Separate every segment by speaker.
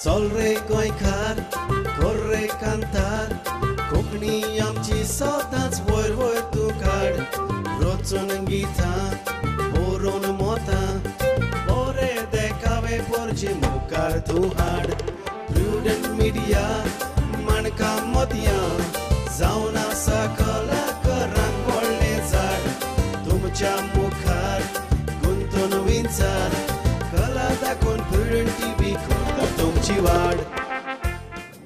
Speaker 1: चल रे गोंयकार कर रे कांतार, कोंकणी आमची सदांच वयर वयर तूं काड। रचून गितां बरोवन मोतां, बरे देखावे पोरचे मुखार तूं हाड। प्रुडंट मिडिया माणकां मोतयां, जावन आसा कलाकारांक व्हडलें झाड। तुमच्या मुखार गुंतून विंचार, कला दाखोवन प्रुडंट टीव्ही करता तुमची वाड।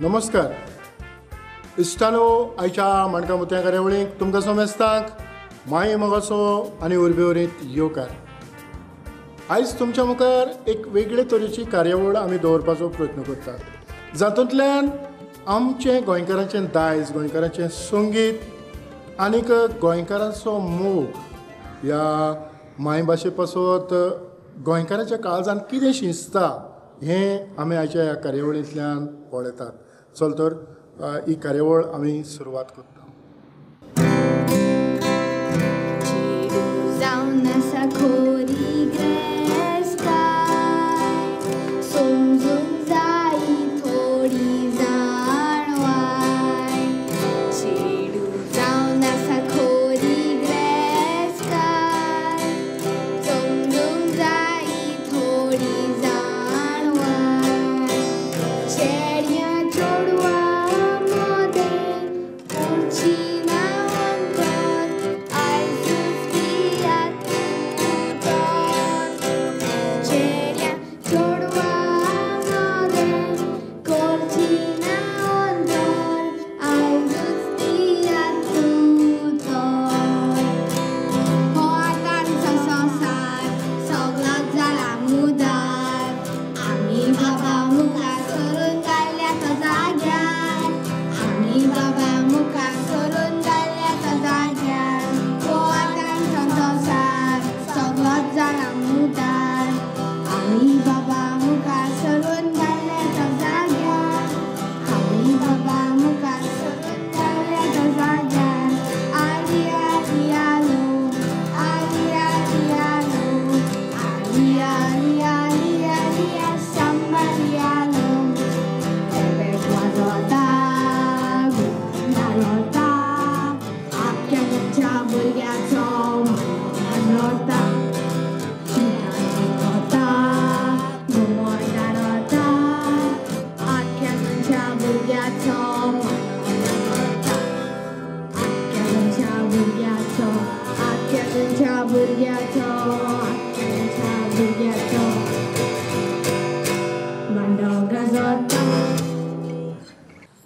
Speaker 2: नमस्कार इश्टानो, आयच्या माणकां मोतयां कार्यावळीक तुमकां समेस्तांक माये मोगाचो आनी उर्बेवरीत येवकार। आयज तुमच्या मुखार एक वेगळे तरेची कार्यावळ आमी दवरपाचो प्रयत्न करतात, जातूंतल्यान आमचें गोंयकारांचें दायज, गोंयकारांचें संगीत आनीक गोंयकारांचो मोग ह्या मायभाशे पासत गोंयकाराच्या काळजान कितें शिजता हें आमी आयच्या ह्या कार्यावळींतल्यान पळयतात। चल तर ही कार्यावळ आमी सुरवात करता।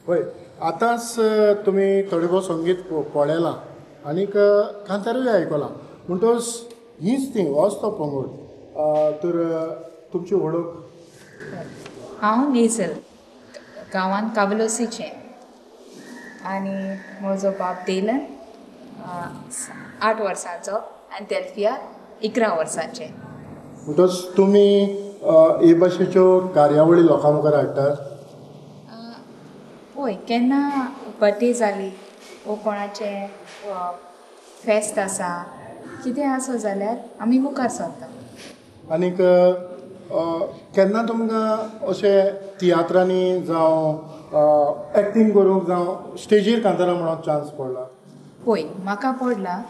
Speaker 2: हय, आतांच तुमी थोडे भोव संगीत पळयलां आनीक कांतारूय आयकलां, म्हणटकच हीच ती होच तो पंगड। तर तुमची वळख?
Speaker 3: हांव नेजल, गांवान कावलोसीचें, आनी म्हजो बाब देलन 8 वर्सांचो आनी डेल्फिया 11 वर्सांचें।
Speaker 2: म्हणटकच तुमी हे भाशेच्यो कार्यावळी लोकां मुखार हाडटात?
Speaker 3: हय, केन्ना बर्थडे जाली वो कोणाचें फेस्त आसा कितें आसो जाल्यार आमी मुखार सरता।
Speaker 2: आनीक केन्ना तुमकां अशें तियात्रांनी जावं एक्टींग करूंक जावं स्टेजीर कांतारां म्हणूंक चान्स पडला?
Speaker 3: हय, म्हाका पडला।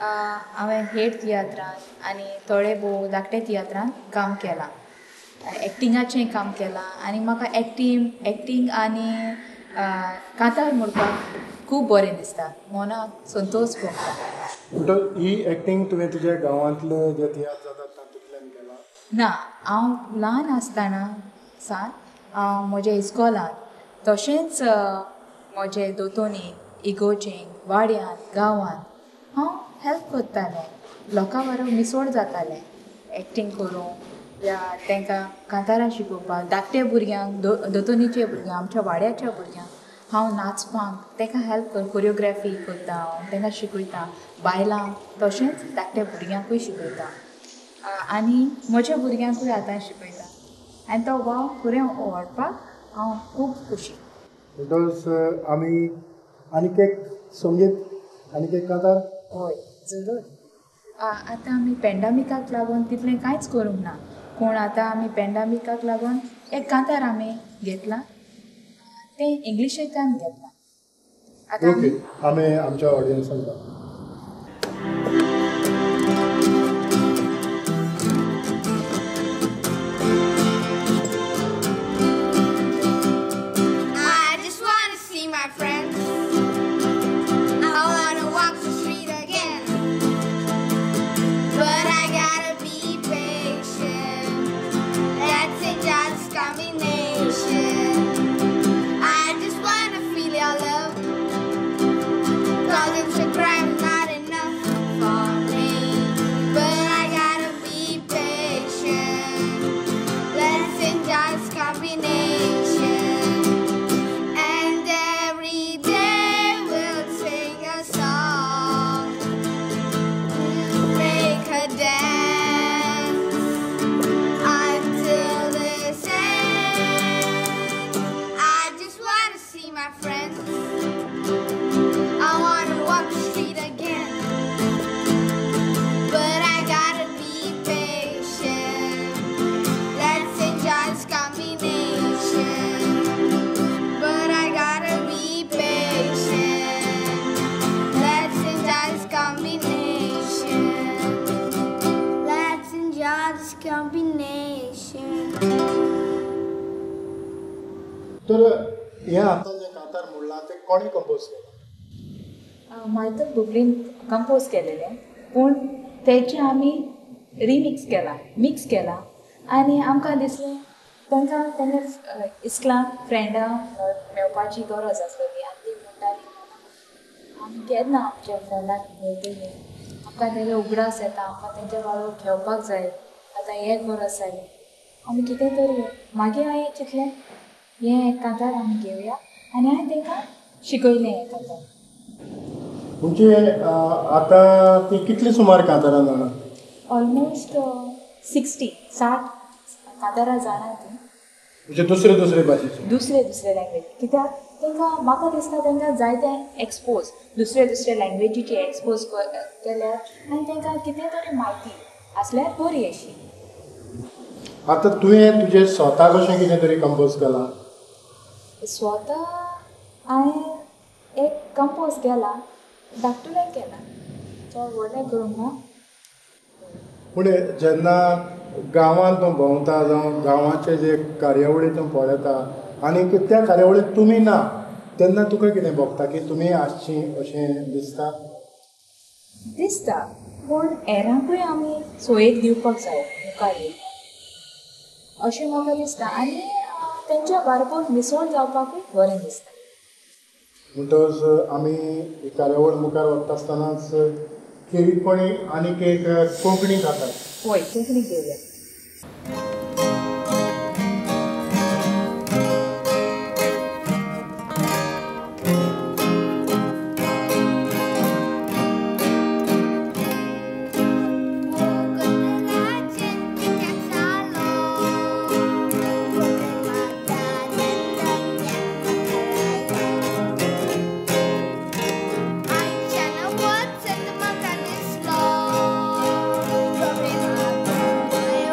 Speaker 3: हांवें हेड तियात्रान आनी थोडे भोव धाकटे तियात्रान काम केलां, एक्टिंगाचें काम केलां आनी म्हाका एक्टींग आनी कांतार म्हणपाक खूब बरें दिसता, मनाक संतोश भोगता।
Speaker 2: म्हणटकच ही एक्टींग तुवें तुज्या गांवांतले जे तियात्र जातात तातूंतल्यान केला?
Speaker 3: ना, हांव ल्हान आसतना सावन हांव म्हज्या इस्कॉलांत तशेंच म्हजे दोतोनी इगोर्जेंत, वाड्यांत, गांवांत हांव हेल्प करतालें, लोकां बरोबर मिसोड जातालें एक्टींग करूंक या तांकां कांतारां शिकोवपाक। धाकटे भुरग्यांक, दोतोनीच्या भुरग्यांक, आमच्या वाड्याच्या भुरग्यांक हांव नाचपाक तांकां हेल्प कर, कोरियोग्राफी करता हांव, तांकां शिकयता। बायलांक तशेंच धाकट्या भुरग्यांकूय शिकयता आनी म्हज्या भुरग्यांकूय आतां शिकयता आनी तो वाव फुडें व्हरपाक हांव खूब खोशी।
Speaker 2: म्हणटकच आमी आनीक एक संगीत, आनीक एक कांतार?
Speaker 3: हय, जरूर। आतां आमी पेंडमिकाक लागून तितलें कांयच करूंक ना, पूण आतां आमी पेंडामिकाक लागून एक कांतार आमी घेतलां तें इंग्लिशेंतल्यान घेतलां. आतां
Speaker 2: ओके, आमी आमच्या ऑडियन्साक तर हें आतां जें कांतार म्हणलां तें कोणें कंपोज केलां?
Speaker 3: मायकल बुबलीन कंपोज केलेलें, पूण तेचें आमी रिमिक्स केलां, मिक्स केलां आनी आमकां दिसलें तांकां तेन्ना इस्कलां फ्रेंडां मेळपाची गरज आसलेली आनी ती म्हणटाली आमी केन्ना आमच्या फ्रेंडाक मेळटली, आमकां तेजे उगडास येता, आमकां तेंच्या बाबा घेवपाक जाय, आतां हें गरज जाली आमी कितें तरी. मागीर हांवें चिंतलें हें कांतार आमी घेवया आनी हांवें तांकां शिकयलें हें कांतार.
Speaker 2: म्हणजे आतां ती कितली सुमार कांतारां जाणा?
Speaker 3: ऑलमोस्ट 60 कांतारां जाणा ती.
Speaker 2: म्हणजे दुसरे दुसरे भाशेचे,
Speaker 3: दुसरे दुसरे लँग्वेज. कित्याक तांकां म्हाका दिसता तांकां जायते एक्सपोज दुसरे दुसरे लँग्वेजीचे एक्सपोज केल्यार आनी तांकां कितें तरी म्हायती आसल्यार बरी अशी.
Speaker 2: आतां तुवें तुजें स्वता कशें कितें तरी कंपोज केलां?
Speaker 3: स्वता हांवें एक कंपोज केला, धाकटुलें केलां, चड व्हडलें करूंक ना.
Speaker 2: पूण जेन्ना गांवांत तूं भोंवता जावं गांवाचे जे कार्यावळी तूं पळयता आनी त्या कार्यावळीक तुमी ना तेन्ना तुका कितें भोगता की तुमी आसची अशें दिसता?
Speaker 3: दिसता, पूण हेरांकूय आमी सोयेक दिवपाक जाय मुखार येवपाक अशें म्हाका दिसता आनी तेंच्या बारबर मिसळ जावपाकूय बरें दिसता.
Speaker 2: म्हणटकच आमी ही कार्यावळ मुखार वता आसतनाच खेरीतपणी आनीक एक कोंकणी कांतार.
Speaker 3: हय, कोंकणी घेवया.
Speaker 4: I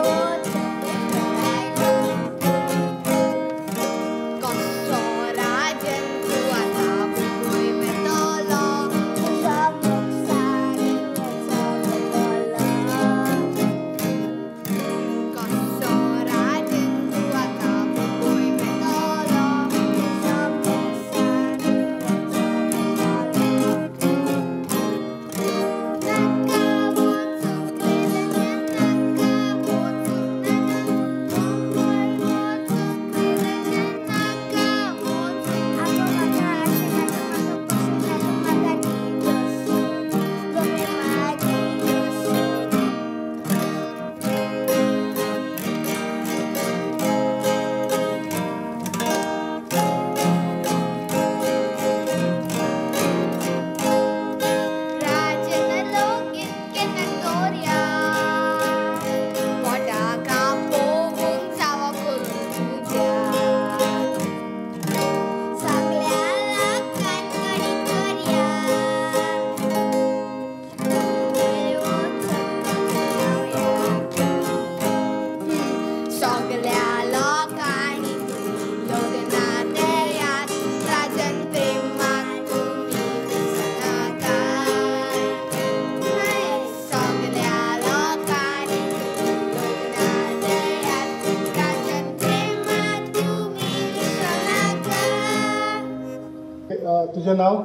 Speaker 2: तुजें नांव?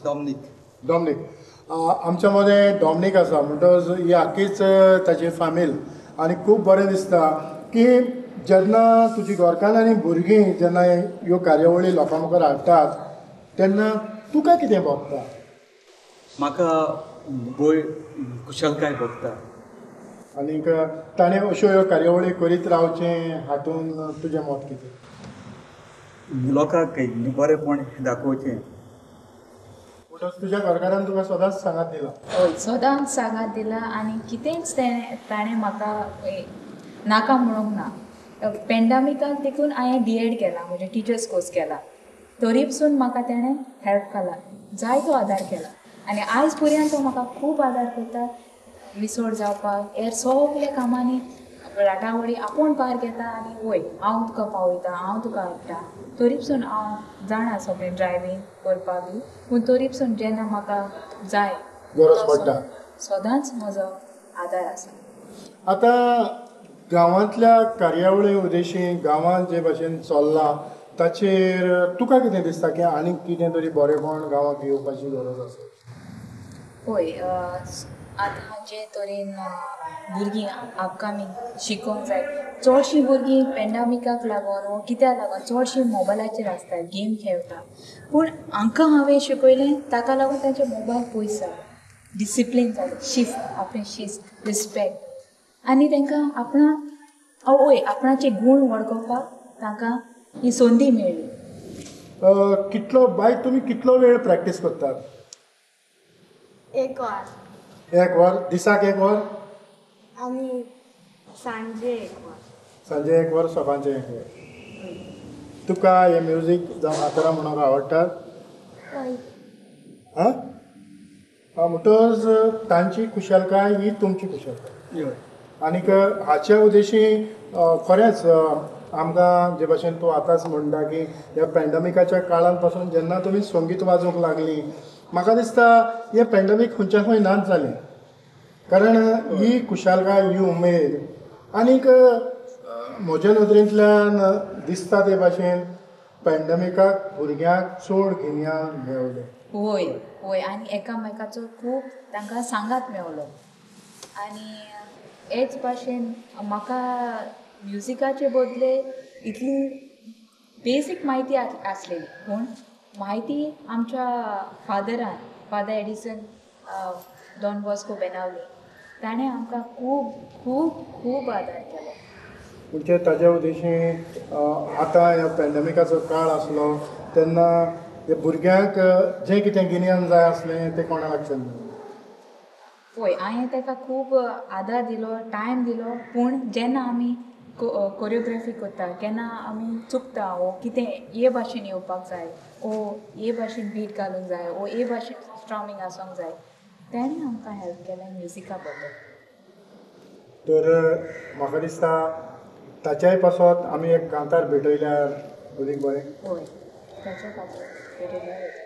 Speaker 4: डॉमनीक.
Speaker 2: डॉमनीक. आमच्या मदें डॉमनीक आसा म्हणटकच ही आख्खीच ताची फामील आनी खूब बरें दिसता की जेन्ना तुजी घरकान्न आनी भुरगीं जेन्ना ह्यो कार्यावळी लोकां मुखार हाडटात तेन्ना तुका कितें भोगता?
Speaker 4: म्हाका भोय कुशलकाय भोगता.
Speaker 2: आनीक ताणें अश्यो ह्यो कार्यावळी करीत रावचें हातून तुजें मत कितें?
Speaker 4: लोकांक बरेंपण दाखोवचें.
Speaker 2: म्हणटकच तुज्या घरकारान तुका सदांच सांगात दिला?
Speaker 3: हय, सदांच सांगात दिला आनी कितेंच ताणें म्हाका नाका म्हणूंक ना. पेंडामिकाक देखून हांवें डी.एड केला, म्हजें टिचर्स कोर्स केला, तरी पसून म्हाका तेणें हेल्प केला, जायतो आदार केला आनी आयज पर्यंत तो म्हाका खूब आदार करता विसोड जावपाक. हेर सगल्या कामांनी राटावळी आपूण पार घेता आनी वय हांव तुका पावयता, हांव तुका हाडटा. तरी पसून हांव जाणा सगळें ड्रायवींग करपाक बी, पूण तरी पसून जेन्ना म्हाका जाय
Speaker 2: गरज पडटा
Speaker 3: सदांच म्हजो आदार आसा.
Speaker 2: आतां गांवांतल्या कार्यावळी उद्देशी गांवांत जे भाशेन चल्लां ताचेर तुका कितें दिसता की आनीक कितें तरी बरेंपण गांवांत येवपाची गरज आसा?
Speaker 3: हय, आतां जे तरेन भुरगीं अपकमींग शिकोंक जाय, चडशीं भुरगीं पेंडामिकाक लागून वो कित्याक लागून चडशीं मोबायलाचेर आसता, गेम खेळटा. पूण हांकां हांवें शिकयलें ताका लागून तांचे मोबायल पयस जालो, डिसिप्लीन जालें, शिस्त, आपलें शिस्त, रिस्पेक्ट आनी तांकां आपणा हय आपणाचे गूण वळखोवपाक तांकां ही संदी मेळ्ळी.
Speaker 2: कितलो बाय तुमी कितलो वेळ प्रॅक्टीस करतात?
Speaker 5: एक वर.
Speaker 2: एक वर? दिसाक एक वर?
Speaker 5: आनी सांजे एक वर.
Speaker 2: सांजे एक वर, सकाळचें एक वर. तुका हें म्युजीक जावं आतां म्हणूंक आवडटा?
Speaker 5: हय.
Speaker 2: हां, म्हणटकच तांची कुशलकाय ही तुमची कुशलकाय. आनीक हाच्या उद्देशी खरेंच आमकां जे भाशेन तूं आतांच म्हणटा की ह्या पॅन्डमिकाच्या काळान पासून जेन्ना तुमी संगीत वाजोवंक लागली, म्हाका दिसता हें पॅन्डमीक खंयच्या खंय नाच जालें, कारण ही कुशालकाय, ही उमेद आनीक म्हज्या नदरेंतल्यान दिसता ते भाशेन पॅन्डमिकाक भुरग्यांक चड गिन्यान मेळलें.
Speaker 3: हय हय, आनी एकामेकाचो खूब तांकां सांगात मेवलो. आनी हेच भाशेन म्हाका म्युजिकाचे बदले इतली बेसीक म्हायती आसलेली, पूण म्हायती आमच्या फादरान, father Edison don Bosco Benaulim, ताणें आमकां खूब खूब खूब आदार केलो.
Speaker 2: म्हणजे ताज्या उद्देशी आतां ह्या पॅन्डमिकाचो काळ आसलो तेन्ना ह्या भुरग्यांक जें कितें गिन्यान जाय आसलें तें कोणा लागच्यान मेळ्ळें?
Speaker 3: पळय, हांवें ताका खूब आदार दिलो, टायम दिलो, पूण जेन्ना आमी कोरियोग्राफी करता केन्ना आमी चुकता वो कितें हे भाशेन येवपाक जाय वो हे भाशेन बीट घालूंक जाय वो हे भाशेन स्ट्रॉमींग आसूंक जाय, तेणें आमकां हेल्प केलें म्युजिका बद्दल.
Speaker 2: तर म्हाका दिसता ताच्याय पासत आमी एक कांतार भेटयल्यार अदीक बरें.
Speaker 3: हय, ताच्या पासत भेटयल्यार वता.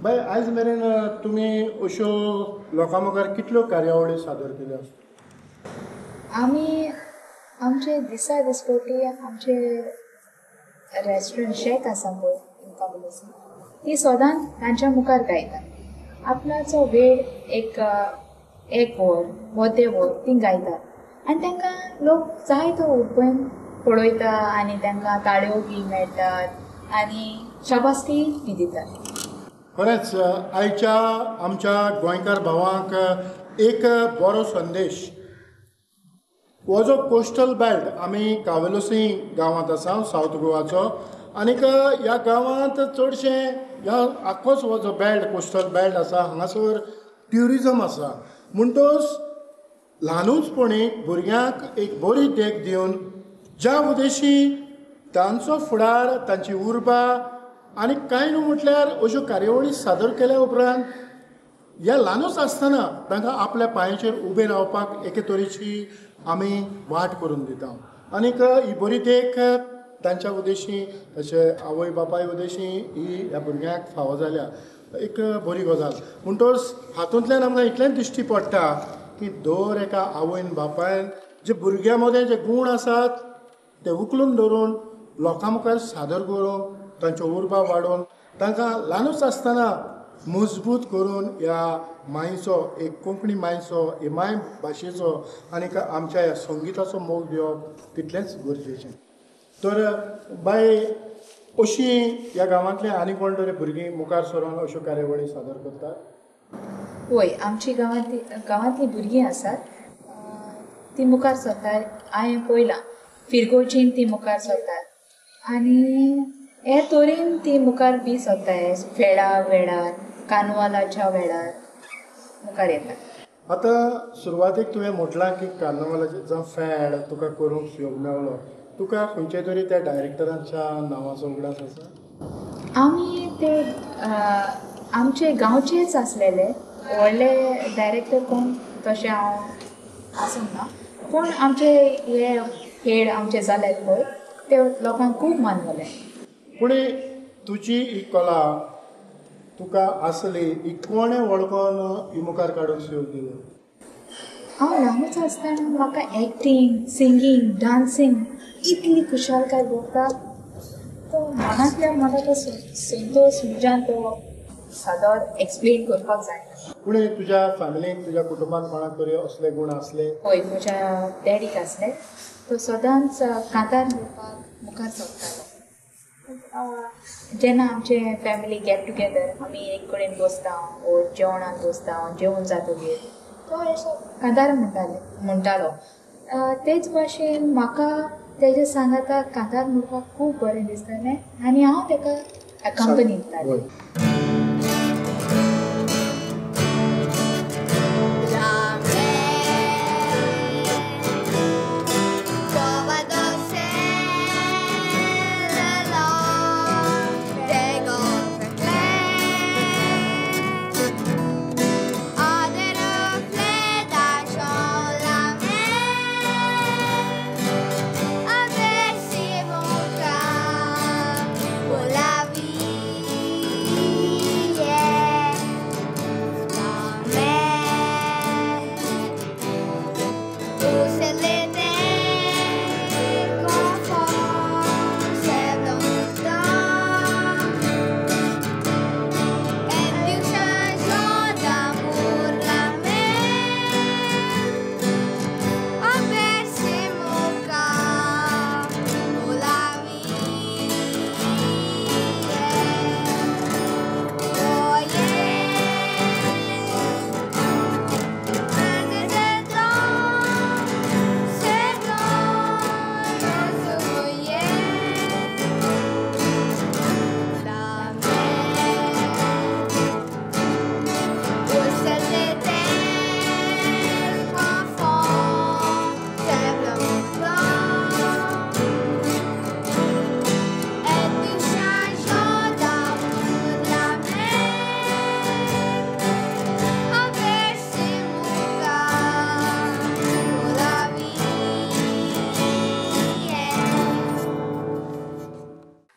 Speaker 2: बाय, आयज मेरेन तुमी अश्यो लोकां मुखार कितल्यो कार्यावळी सादर केल्यो आसा?
Speaker 3: आमी आमचे दिसा दिसपटी आमचे रेस्टॉरंट शेक आसा पळय इंकाबुलोसी, ती सदांच तांच्या मुखार गायता. आपणाचो वेळ एक एक वर मदें वर ती गायतात आनी तांकां लोक जाय तो उरपन पळयता आनी तांकां ताळयो बी मेळटात आनी शाबासकी बी दितात.
Speaker 2: खरेंच आयच्या आमच्या गोंयकार भावांक एक बरो संदेश. हो जो कोस्टल बेल्ट आमी कावेलोसी गांवांत आसा, सावथ गोवाचो, आनीक ह्या गांवांत चडशें ह्या आख्खोच हो जो बेल्ट कोस्टल बेल्ट आसा हांगासर ट्युरिजम आसा. म्हणटच ल्हानूचपणी भुरग्यांक एक बरी देख दिवन ज्या उद्देशी तांचो फुडार, तांची उर्बा आनी कांय न्हू म्हटल्यार अश्यो कार्यावळी सादर केल्या उपरांत ह्या ल्हानूच आसतना तांकां आपल्या पांयाचेर उबें रावपाक एके तरेची आमी वाट करून दिता. आनीक ही बरी देख तांच्या उद्देशी, तशें आवय बापाय उद्देशी ही ह्या भुरग्यांक फावो जाल्या एक बरी गजाल. म्हणटच हातूंतल्यान आमकां इतलेंच दिश्टी पडटा की दर एका आवयन बापायन जे भुरग्यां मदें जे गूण आसात ते उखलून धरून लोकां मुखार सादर करून तांच्यो उर्बा वाडोवन तांकां ल्हानूच आसतना मजबूत करून ह्या मायचो, एक कोंकणी मायचो, हे माय भाशेचो आनीक आमच्या ह्या संगिताचो मोग दिवप तितलेंच गरजेचें. तर बाय, अशी ह्या गांवांतले आनी कोण तरी भुरगीं मुखार सरून अश्यो कार्यावळी सादर करतात?
Speaker 3: वय, आमची गांवांतलीं भुरगीं आसात ती मुखार सरतात. हांवें पळयलां फिरगोजीन ती मुखार सरतात आनी हे तरेन ती मुखार बी सरताय. फेडा वेळार, कार्नवालाच्या वेळार मुखार येतात.
Speaker 2: आतां सुरवातेक तुवें म्हटलां की कार्नवालाचें जावं फेड तुका करूंक योग मेवलो, तुका खंयच्या तरी त्या डायरेक्टरांच्या नांवाचो उगडास आसा?
Speaker 3: आमी ते आमचे गांवचेच आसलेले, व्हडले डायरेक्टर कोण तशें हांव आसूंक ना, पूण आमचे हे खेळ आमचे जाले पळय ते लोकांक खूब मानवले.
Speaker 2: पूण तुजी ही कला तुका आसली ही कोणें वळखून ही मुखार काडूंक योग दिलो?
Speaker 3: हांव ल्हानूच आसतना म्हाका एक्टींग, सिंगींग, डांसींग इतली खुशालकाय भोगता. तो मनांतल्या म्हाका तो संतोश म्हज्यान तो सादो एक्सप्लेन करपाक जायना.
Speaker 2: पूण तुज्या फॅमिलीन, तुज्या कुटुंबान कोणाक तरी असले गूण आसले?
Speaker 3: हय, म्हज्या डॅडीक आसले. तो सदांच कांतार म्हणपाक मुखार सरतालो. जेन्ना आमचे फॅमिली गेट टुगेदर आमी एक कडेन बसता वो जेवणाक बसता, जेवण जातकीर तो असो कांतार म्हणटालो. तेच भाशेन म्हाका तेजे सांगाता कांतार म्हणपाक खूब बरें दिसतालें आनी हांव तेका अकंपनी दितालें.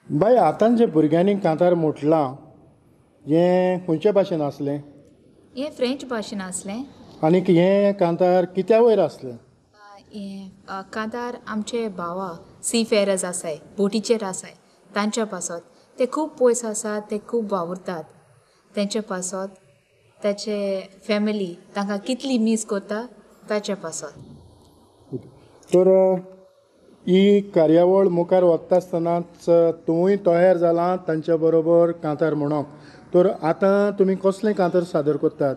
Speaker 2: बाय, आतां जे भुरग्यांनी कांतार म्हटलां हें खंयचे भाशेन आसलें?
Speaker 3: हें फ्रेंच भाशेन आसलें.
Speaker 2: आनीक हें कांतार कित्या वयर आसलें?
Speaker 3: हें कांतार आमचे भावा सी फेरर्स आसाय, बोटीचेर आसाय, तांच्या पासत. ते खूब पयस आसात, ते खूब वावुरतात, तेंचे पासत, ताचे फॅमिली तांकां कितली मीस करता ताचे पासत.
Speaker 2: तर ही कार्यावळ मुखार वता आसतनाच तुवूय तयार जाला तांच्या बरोबर कांतार म्हणोंक. तर आतां तुमी कसलें कांतार सादर करतात?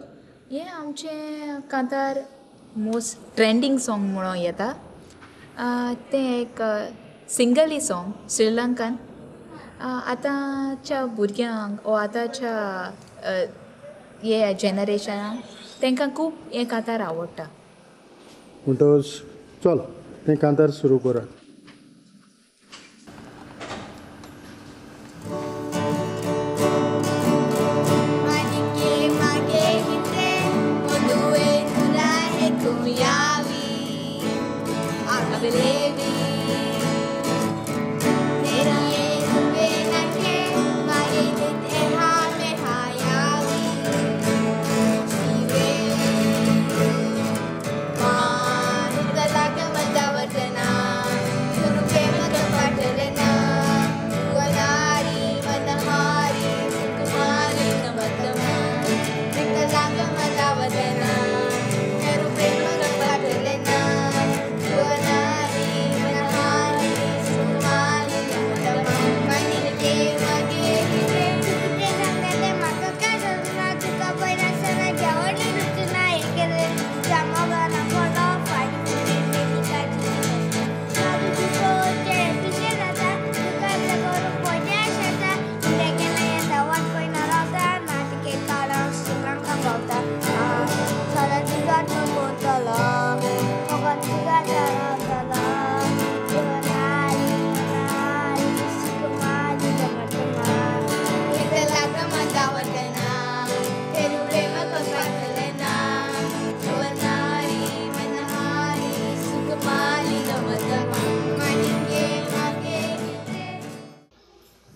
Speaker 3: हें आमचें कांतार मोस्ट ट्रेंडींग सोंग म्हणूं येता. तें एक सिंगली सोंग श्रीलंकन. आतांच्या भुरग्यांक वो आतांच्या हे जनरेशनाक तांकां खूब हें कांतार आवडटा.
Speaker 2: म्हणटकच चल तें कांतार सुरू करात.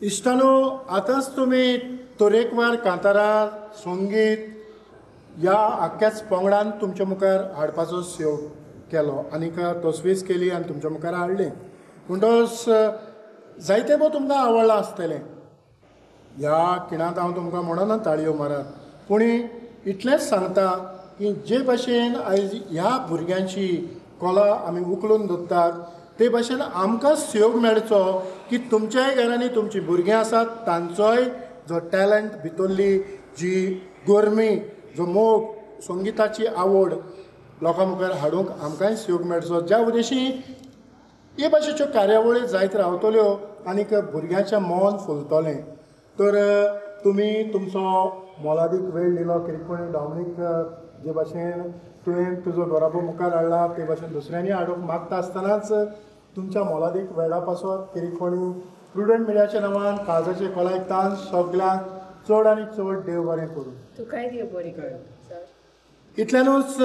Speaker 2: इश्टानो, आतांच तुमी तरेकवार कांतारां संगीत ह्या आख्ख्याच पंगडान तुमच्या मुखार हाडपाचो सेव केलो आनीक तसवीज केली आनी तुमच्या मुखार हाडली. म्हणटकच जायते भोव तुमकां आवडलां आसतलें. ह्या खिणांत हांव तुमकां म्हणना ताळयो मारात, पूण इतलेंच सांगता की जे भाशेन आयज ह्या भुरग्यांची कला आमी उखलून धरतात ते भाशेन आमकां सहयोग मेळचो की तुमच्याय घरांनी तुमचीं भुरगीं आसात तांचोय जो टॅलंट भितरली जी गरमी जो मोग संगिताची आवड लोकां मुखार हाडूंक आमकांय सहयोग मेळचो. ज्या उद्देशी हे भाशेच्यो कार्यावळी जायत रावतल्यो आनीक भुरग्यांचें मन फुलतलें. तर तुमी तुमचो मोलादीक वेळ दिलो किरकोळ डॉमनीक जे भाशेन तुवें तुजो घराबो मुखार हाडला ते भाशेन दुसऱ्यांनी हाडूंक मागता आसतनाच तुमच्या मोलादीक वेळा पासत किरकोळ प्रुडंट मिडियाच्या नांवान काळजाचे कोलायक तान सगळ्यांक चड आनी चड देव बरें करूं.
Speaker 3: तुकाय देव बरें करूं सर.
Speaker 2: इतल्यानूच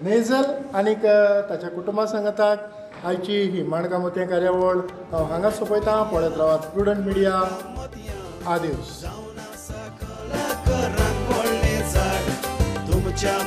Speaker 2: नेजल आनीक ताच्या कुटुंबा सांगाताक आयची ही माणकां मोतयां कार्यावळ हांव हांगा सोंपयता. पळयत रावात प्रुडंट मिडिया. आदेश.
Speaker 1: तुमच्या